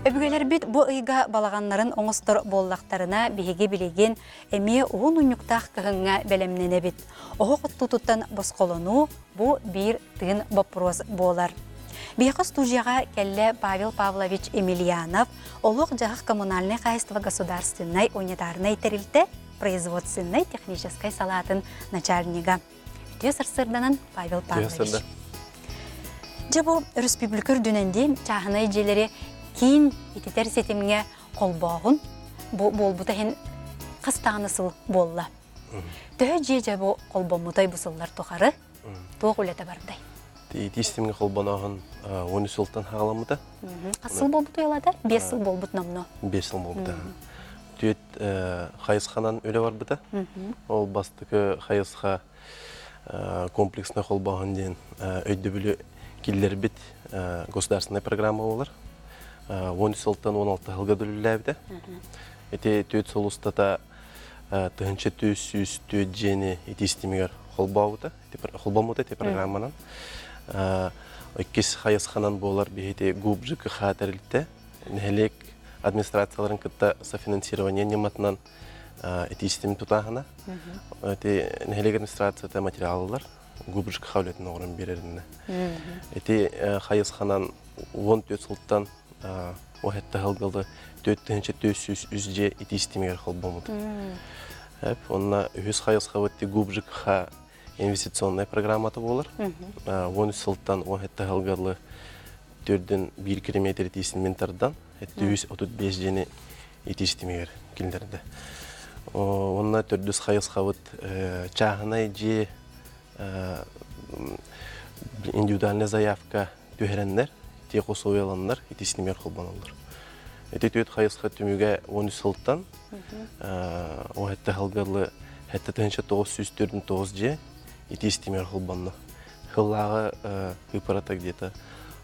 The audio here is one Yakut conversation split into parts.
Өбүгэлэрбит бу ыйга балаҕаннарын оҥостор буоллахтарына, биһиги билигин эмиэ уһун унньуктаах кыһыҥҥа бэлэмнэнэбит. Оһох оттуутуттан босхолонуу бу биир тыын боппуруос буолар. Биһиэхэ студияҕа кэллэ Павел Павлович Емельянов, олох-дьаһах коммунальнай хаһайыстыба государственнай унитарнай тэрилтэ производственнай техническай салаатын начальнига. Үтүө сарсыарданан Павел Павлович. Дьэ бу өрөспүүбүлүкэ үрдүнэн дии чааһынай дьиэлэри киин ититэр ситимҥэ холбооһун бу буолбута иһин хас даҕаны сыл буолла. Төһө дьиэ дьэ бу холбоммутай бу сыллар тухары туох үлэтэ бардай? Итии ситимҥэ холбонооһун 13 сылтан хаҕаламмыта. Хас сыл буолбут уйалата? 5 сыл буолбут номно. 5 сыл буолбута. Түөт хайысханан үлэ барбыта. Ол бастакы хайысха комплекснай холбооһун диэн өйдөбүлү киллэрбит государственнай программа буолар. 13 сылтан 16 сылга үлэлээбитэ. Ити түөрт сыл устата 1404 дьиэни итии ситимигэр холбообута, холбоммута ити программанан. Иккис хайысханан буолар биһити ГУП ЖКХ тэрилтэ нэһилиэк администрацияларын кытта софинансирование ньыматынан итии ситим тутааһына. Ити нэһилиэк администрацията материаллар ГУП ЖКХ үлэтин оҥорон биэрэринэ. Ити хайысханан 14 сылтан уһэтте сылгылы 4403 дьиэ итии ситимигэр холбоммут. Онно үһүс хайысхабыт ГУП ЖКХ инвестиционнай программата буолар. 13 сылтан 17 сылгылы төрдүн биир километр итиисин тардан, 135 дьиэни итии ситимигэр киллэрдэ. Онно төрдүс хайысхабыт чааһынай дьиэ индивидуальная заявка түһэрэннэр, техусовияланнар итии ситимигэр холбоноллор. Ити түөрт хайысха түмүгэ 13 сылтан 17 сылгалы 7949 дьиэ итии ситимигэр холбонно. Сыллааҕы ыыпарата где-то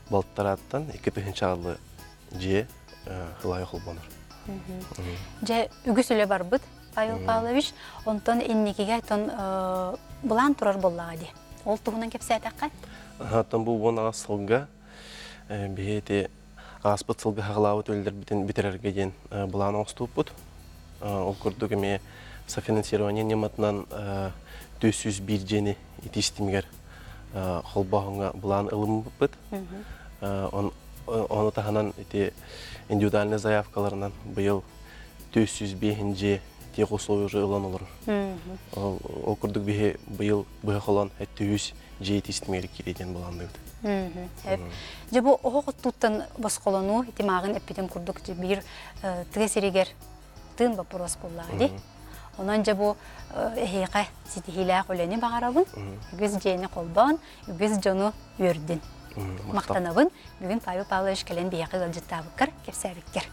балтарааттан 2000 дьиэ сылайа холбонор. Дьэ, үгүс үлэ барбыт, Павел Павлович. Онтон инникигэ тон былаан турар буоллаҕа дии. Ол туһунан кэпсээтэххэ? Оттон бу 18 сылга биһи ити ааспыт сылга хаҕалаабыт үлэлэрбитин бүтэрэргэ диэн былаан оҥостубуппут. Ол курдук эмиэ софинансирование ньыматынан 401 дьиэни итии ситимигэр холбооһуҥҥа былаан ылыммыппыт. Ону таһынан ити индивидуальнай заявкаларынан быйыл 405 дьиэ техусловие уже ылан олорор. Ол курдук биһи быйыл быһа холон 700 дьиэ итии ситимигэр киирии диэн былаанныыбыт. Дьэ бу оһох оттууттан босхолонуу ити мааҕын эппитим курдук биир тыа сиригэр тыын боппуруос буоллаҕа дии. Онон дьэ бу эһиэхэ ситиһиилээх үлэни баҕарабын. Үгүс дьиэни холбоон, үгүс дьону үөрдүн. Махтанабын. Бүгүн Павел Павлович кэлэн биһиэхэ ыалдьыттаабыккар, кэпсээбиккэр.